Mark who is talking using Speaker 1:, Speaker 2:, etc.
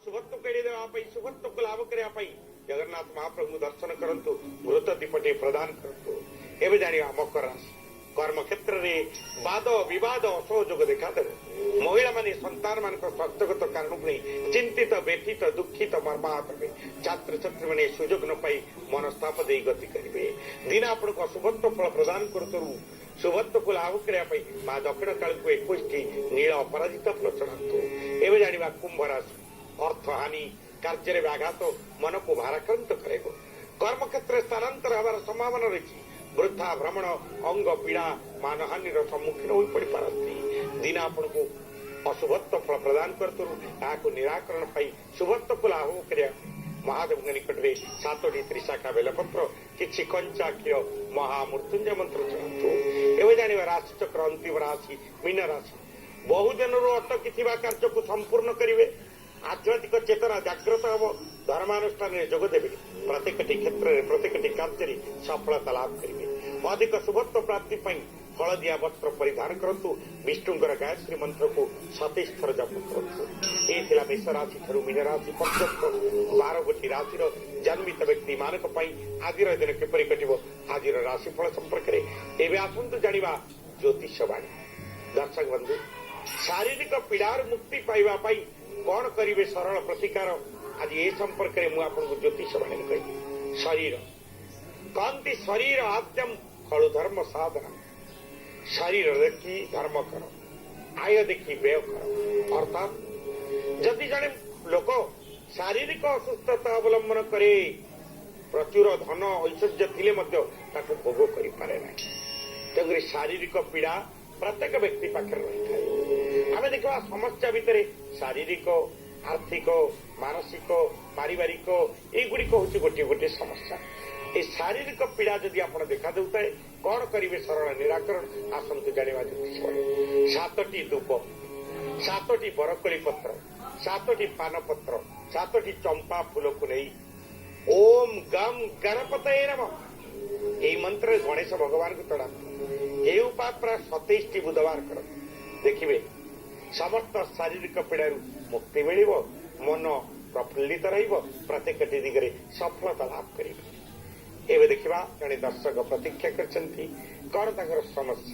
Speaker 1: ଶୁଭତ୍ୱକୁ ଏଡ଼େଇ ଦେବା ପାଇଁ, ଶୁଭତ୍ୱକୁ ଲାଭ କରିବା ପାଇଁ ଜଗନ୍ନାଥ ମହାପ୍ରଭୁଙ୍କୁ ଦର୍ଶନ କରନ୍ତୁ, ଘୃତ ଦୀପଟିଏ ପ୍ରଦାନ କରନ୍ତୁ। ଏବେ ଜାଣିବା ମକର ରାଶି। କର୍ମକ୍ଷେତ୍ରରେ ବାଦ ବିବାଦ, ଅସହଯୋଗ ଦେଖାଦେବ। ମହିଳାମାନେ ସନ୍ତାନମାନଙ୍କ ସ୍ୱାସ୍ଥ୍ୟଗତ କାରଣକୁ ନେଇ ଚିନ୍ତିତ, ବ୍ୟଥିତ, ଦୁଃଖିତ, ମର୍ମାହତ ହେବେ। ଛାତ୍ରଛାତ୍ରୀମାନେ ସୁଯୋଗ ନ ପାଇ ମନସ୍ତାପ ଦେଇ ଗତି କରିବେ। ଦିନ ଆପଣଙ୍କୁ ଅଶୁଭତ୍ୱ ଫଳ ପ୍ରଦାନ କରୁଥିବାରୁ ଶୁଭତ୍ୱକୁ ଲାଭ କରିବା ପାଇଁ ମା ଦକ୍ଷିଣ କାଳୀଙ୍କୁ 21ଟି ନୀଳ ଅପରାଜିତ ଫୁଲ ଚଢ଼ାନ୍ତୁ। ଏବେ ଜାଣିବା କୁମ୍ଭ ରାଶି। ଅର୍ଥହାନି, କାର୍ଯ୍ୟରେ ବ୍ୟାଘାତ ମନକୁ ଭାରାକ୍ରାନ୍ତ କରାଇବ। କର୍ମକ୍ଷେତ୍ରରେ ସ୍ଥାନାନ୍ତର ହେବାର ସମ୍ଭାବନା ରହିଛି। ବୃଥା ଭ୍ରମଣ, ଅଙ୍ଗ ପୀଡ଼ା, ମାନହାନିର ସମ୍ମୁଖୀନ ହୋଇ ପଡ଼ିପାରନ୍ତି। ଦିନ ଆପଣଙ୍କୁ ଅଶୁଭତ୍ୱ ଫଳ ପ୍ରଦାନ କରୁଥିବାରୁ ଏହାକୁ ନିରାକରଣ ପାଇଁ, ଶୁଭତ୍ୱକୁ ଲାଭ କରିବା ପାଇଁ ମହାଦେବଙ୍କ ନିକଟରେ ସାତଟି ତ୍ରିଶାଖା ବେଲପତ୍ର, କିଛି କଞ୍ଚା କ୍ଷୀର, ମହାମୃତ୍ୟୁଞ୍ଜୟ ମନ୍ତ୍ର ଚଢ଼ାନ୍ତୁ। ଏବେ ଜାଣିବା ରାଶିଚକ୍ର ଅନ୍ତିମ ରାଶି ମୀନ ରାଶି। ବହୁ ଦିନରୁ ଅଟକି ଥିବା କାର୍ଯ୍ୟକୁ ସମ୍ପୂର୍ଣ୍ଣ କରିବେ। ଆଧ୍ୟାତ୍ମିକ ଚେତନା ଜାଗ୍ରତ ହେବ। ଧର୍ମାନୁଷ୍ଠାନରେ ଯୋଗ ଦେବେ। ପ୍ରତ୍ୟେକଟି କ୍ଷେତ୍ରରେ, ପ୍ରତ୍ୟେକଟି କାର୍ଯ୍ୟରେ ସଫଳତା ଲାଭ କରିବେ। ଅଧିକ ଶୁଭତ୍ୱ ପ୍ରାପ୍ତି ପାଇଁ ହଳଦିଆ ବସ୍ତ୍ର ପରିଧାନ କରନ୍ତୁ। ବିଷ୍ଣୁଙ୍କର ଗାୟତ୍ରୀ ମନ୍ତ୍ରକୁ 27 ଥର ଜପ କରନ୍ତୁ। ଏ ଥିଲା ମେଷ ରାଶି ଠାରୁ ମୀନ ରାଶି ପର୍ଯ୍ୟନ୍ତ 12 ଗୋଟି ରାଶିର ଜନ୍ମିତ ବ୍ୟକ୍ତି ମାନଙ୍କ ପାଇଁ ଆଜିର ଦିନ କିପରି କଟିବ, ଆଜିର ରାଶିଫଳ ସମ୍ପର୍କରେ। ଏବେ ଆସନ୍ତୁ ଜାଣିବା ଜ୍ୟୋତିଷ ବାଣୀ। ଦର୍ଶକ ବନ୍ଧୁ, ଶାରୀରିକ ପୀଡ଼ାରୁ ମୁକ୍ତି ପାଇବା ପାଇଁ କଣ କରିବେ ସରଳ ପ୍ରତିକାର, ଆଜି ଏ ସମ୍ପର୍କରେ ମୁଁ ଆପଣଙ୍କୁ ଜ୍ୟୋତିଷ ବାଣୀରେ କହିବି। ଶରୀର କହନ୍ତି, ଶରୀର ଆଦ୍ୟମ ଖଳୁ ଧର୍ମ ସାଧନ। ଶରୀର ଦେଖି ଧର୍ମ କର, ଆୟ ଦେଖି ବ୍ୟୟ କର। ଅର୍ଥାତ୍ ଯଦି ଜଣେ ଲୋକ ଶାରୀରିକ ଅସୁସ୍ଥତା ଅବଲମ୍ବନ କରେ, ପ୍ରଚୁର ଧନ ଐଶ୍ୱର୍ଯ୍ୟ ଥିଲେ ମଧ୍ୟ ତାକୁ ଭୋଗ କରିପାରେ ନାହିଁ। ତେଣୁକରି ଶାରୀରିକ ପୀଡ଼ା ପ୍ରତ୍ୟେକ ବ୍ୟକ୍ତି ପାଖରେ ରହିଥାଏ। ଆମେ ଦେଖିବା, ସମସ୍ୟା ଭିତରେ ଶାରୀରିକ, ଆର୍ଥିକ, ମାନସିକ, ପାରିବାରିକ, ଏଇଗୁଡ଼ିକ ହଉଛି ଗୋଟିଏ ଗୋଟିଏ ସମସ୍ୟା। এই ଶାରୀରିକ ପୀଡ଼ା ଯଦି ଆପଣ ଦେଖା ଦେଉଥାଏ, କଣ କରିବେ ସରଳ ନିରାକରଣ, ଆସନ୍ତୁ ଜାଣିବା ଜ୍ୟୋତିଷ। ସାତଟି ଦୁବ, ସାତଟି ବରକୋଳି ପତ୍ର, ସାତଟି ପାନପତ୍ର, ସାତଟି ଚମ୍ପା ଫୁଲକୁ ନେଇ "ଓମ୍ ଗମ୍ ଗଣପତୟେ ନମଃ" ଏଇ ମନ୍ତ୍ରରେ ଗଣେଶ ଭଗବାନଙ୍କୁ ଚଢାନ୍ତୁ। ଏହି ଉପାୟ ପ୍ରାୟ 27ଟି ବୁଧବାର କରନ୍ତୁ। ଦେଖିବେ, ସମସ୍ତ ଶାରୀରିକ ପୀଡ଼ାରୁ ମୁକ୍ତି ମିଳିବ, ମନ ପ୍ରଫୁଲ୍ଲିତ ରହିବ, ପ୍ରତ୍ୟେକଟି ଦିଗରେ ସଫଳତା ଲାଭ କରିବେ। ଏବେ ଦେଖିବା, ଜଣେ ଦର୍ଶକ ପ୍ରତୀକ୍ଷା କରିଛନ୍ତି, କଣ ତାଙ୍କର ସମସ୍ୟା।